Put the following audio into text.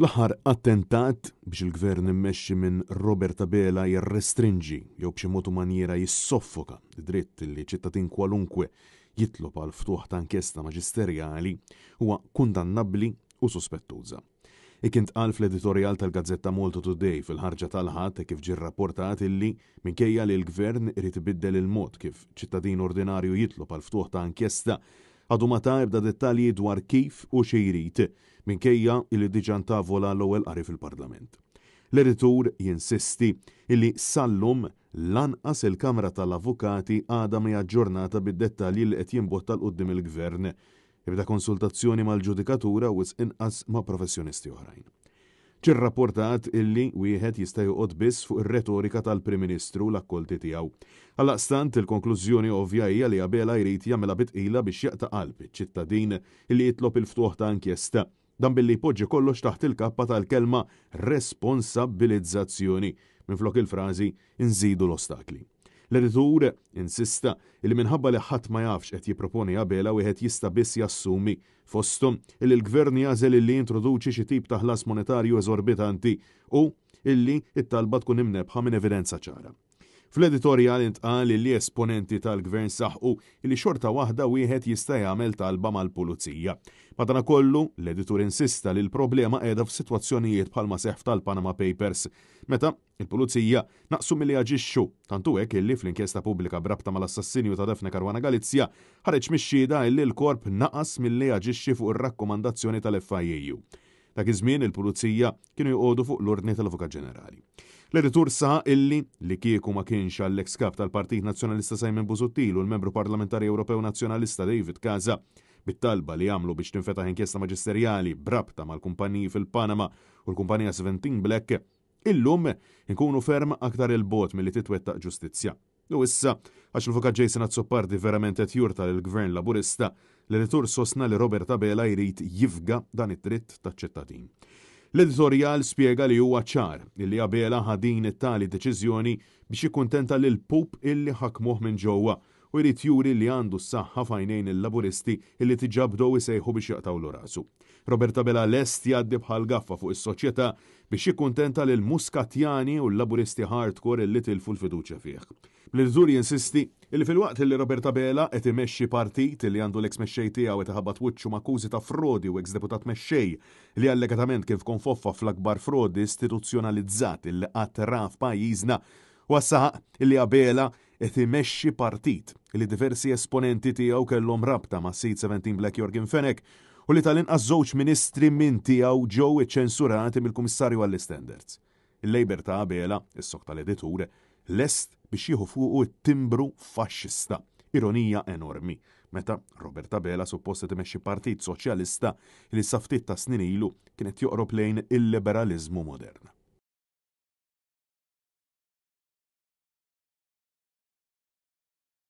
L-aħħar attentat biex il-Gvern immexxi minn Robert Abela jirrestrinġi jew b'xi mod u manjiera jissoffoka d-dritt li ċittadin kwalunkwe jitlob għal ftuħ ta' inkjesta maġisterjali huwa kundannabbli u suspettuża. Hekk intqal fl-editorjal tal-gazzetta Malta Today fil-ħarġa tal-Ħadd hekk kif ġie rrapportat illi, minkejja li l-Gvern irid ibiddel il-mod kif ċittadin ordinarju jitlob għal ftuħ ta' inkjesta, għadu ma ta ebda dettalji dwar kif u xi jrid, minkejja illi diġà ntavola l-ewwel qari fil-Parlament. L-editur jinsisti illi sal-lum lanqas il-Kamra tal-Avukati għadha mhi aġġornata bid-dettalji li qed jimbotta 'l quddiem il-Gvern Ebda konsultazzjoni mal-ġudikatura u wisq inqas ma' professjonisti oħrajn. Ġie rrapportat illi wieħed jista' joqgħod biss fuq ir-retorika tal-Prim Ministru u l-akkolti tiegħu. Għaldaqstant, il-konklużjoni ovvja hija li Abela jrid jagħmilha bi tqila biex jaqta' qalb iċ-ċittadin illi jitlob il-ftuħ ta' inkjesta. Dan billi jpoġġi kollox taħt il-kappa tal-kelma responsabbilizzazzjoni minflok il-frażi nżidu l-ostakli. L-editur insista li minħabba li ħadd ma jaf x'qed jipproponi Abela wieħed jista' biss jassumi, fosthom, illi l-Gvern jagħżel illi jintroduċi xi tip ta' ħlas monetarju eżorbitanti u illi t-talba tkun imnebbħa minn evidenza ċara. Fl-editorjal intqal illi esponenti tal-Gvern saħqu illi xorta waħda wieħed jista' jagħmel talba mal-Pulizija. Madanakollu, l-editur insista li l-problema qiegħda f'sitwazzjonijiet bħalma seħħ f'tal-Panama Papers, meta l-Pulizija naqsu milli jaġixxu, tant hu hekk illi fl-inkjesta pubblika b'rabta mal-assassinju ta' Daphne Caruana Galizia ħareġ mix-xhieda illi l-Korp naqas milli jaġixxi fuq ir-rakkomandazzjoni tal-FIAU. Dak iż-żmien il-Pulizija kienu joqogħdu fuq l-ordni tal-Avukat Ġenerali. L-editur saħaq illi, li kieku ma kienx għall-eks Kap tal-Partit Nazzjonalista Simon Busuttil u l-Membru Parlamentari Ewropew Nazzjonalista David Casa bit-talba li għamlu biex tinfetaħ inkjesta maġisterjali b'rabta mal-kumpaniji fil-Panama u l-kumpanija Seventeen Black, illum inkunu ferm aktar 'il bogħod milli titwettaq ġustizzja. U issa, għax l-Avukat Jason Azzopardi verament qed jurta lill-Gvern Laburista, l-editur sostna li Robert Abela jrid jifga dan id-dritt taċ-ċittadin. L-editorjal spjega li huwa ċar illi Abela ħa din it-tali deċiżjoni biex jikkuntenta lill-pup illi ħakmuh minn ġewwa u jrid juri li għandu s-saħħa f'għajnejn il-Laburisti illi diġà bdew isejħu biex jaqtgħulu rasu. Robert Abela lest jgħaddi bħal gaffa fuq is-soċjetà biex jikkuntenta lill-Muskatjani u l-Laburisti hardcore illi tilfu l-fiduċja fih. Bl-editur jinsisti illi filwaqt illi Robert Abela qed imexxi partit illi għandu l-eks mexxej tiegħu qed iħabbat wiċċu m'akkużi ta' frodi u eks deputat mexxej li allegatament kien f'konfoffa fl-akbar frodi istituzzjonalizzat illi qatt ra f'pajjiżna, huwa saħaq illi Abela qed imexxi partit li diversi esponenti tiegħu kellhom rabta mas-sid 17 Black Yorgen Fenech u li tal-inqas żewġ ministri minn tiegħu ġew iċċensurati mill-Kummissarju għall-Istandards. Il-Labour ta' Abela, issokta l-editur, lest biex jieħu fuqu t-timbru faxxista. Ironija enormi, meta Robert Abela suppost qed imexxi partit soċjalista li sa ftit tas-snin ilu kien qed joqrob lejn il-liberaliżmu modern.